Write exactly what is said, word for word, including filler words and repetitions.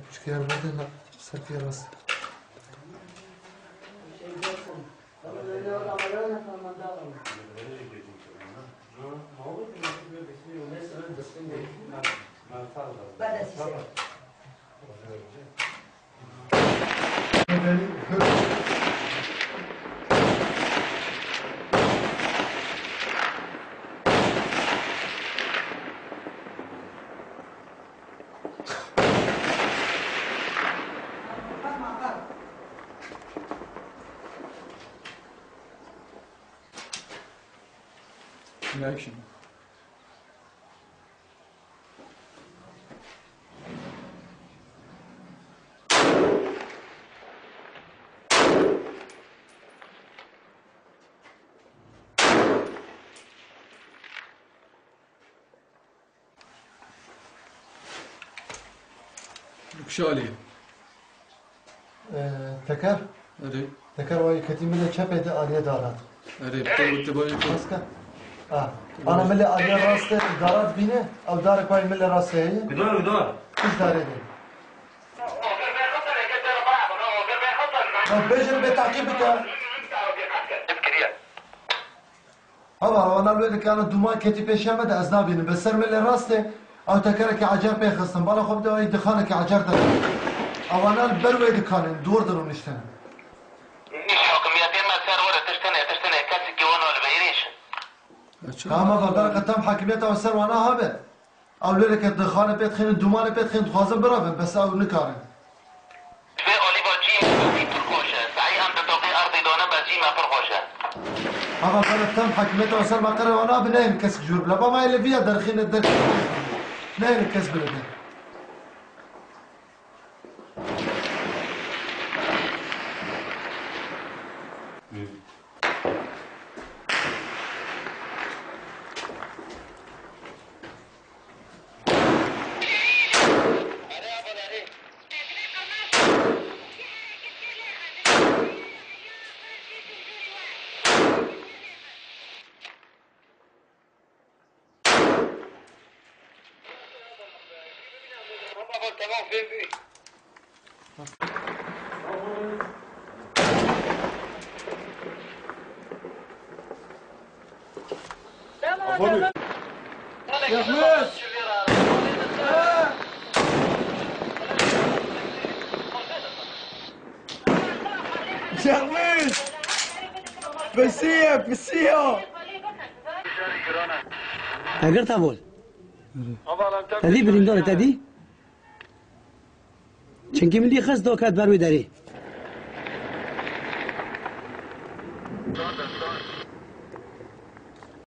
Piçkî yer berdin, na, ser piyê rast. Action. Kişalî. Ee, Teker? Erê. Teker, wayî ketî milê çepê de aliyê darat. Erê, te û te bayê te. Baska? Ah. Ana milê aliyê rastê darat bîne, ew darek wayî milê rastê heye. Gidar, gidar. Kuş darê de. Ew bêjin bê taqîb bike. Hava, wana lê dikane duman ketî pêşiya me de ez nabînim. Bi ser milê rastê, ew tekerekî ecer pê xistin. Bala xwe bide, ay dixanekî ecer de. Ewana li ber wê dikanê, dûr de rûniştine. Hikimiyetê me ser were tiştine, tiştine, kesekî wana li veyirî şin. Tamam, baba, tam hakimiyeta ser wana habe. Ew lêreke dixane pê dixînin, dumanê pê dixînin, dixwazin birevin, bes ew nikarin. Divê alî ba cî pir xweş e. Sehî em di toqî erdî dane, bes cî me pir xweş e. Hava bere tem hakimiyeta ser me qere wana bi neyên kesk jûr bile. Ba me li viya derxîne derxîne. Neyên kes bile de. Tamam, tamam, fêm bû. Şehmuz! Şehmuz! Pisiye, pisiye! Te girta bol. Te dî birîndar, te dî? Çimkî min dî xist do ket ber wê derê.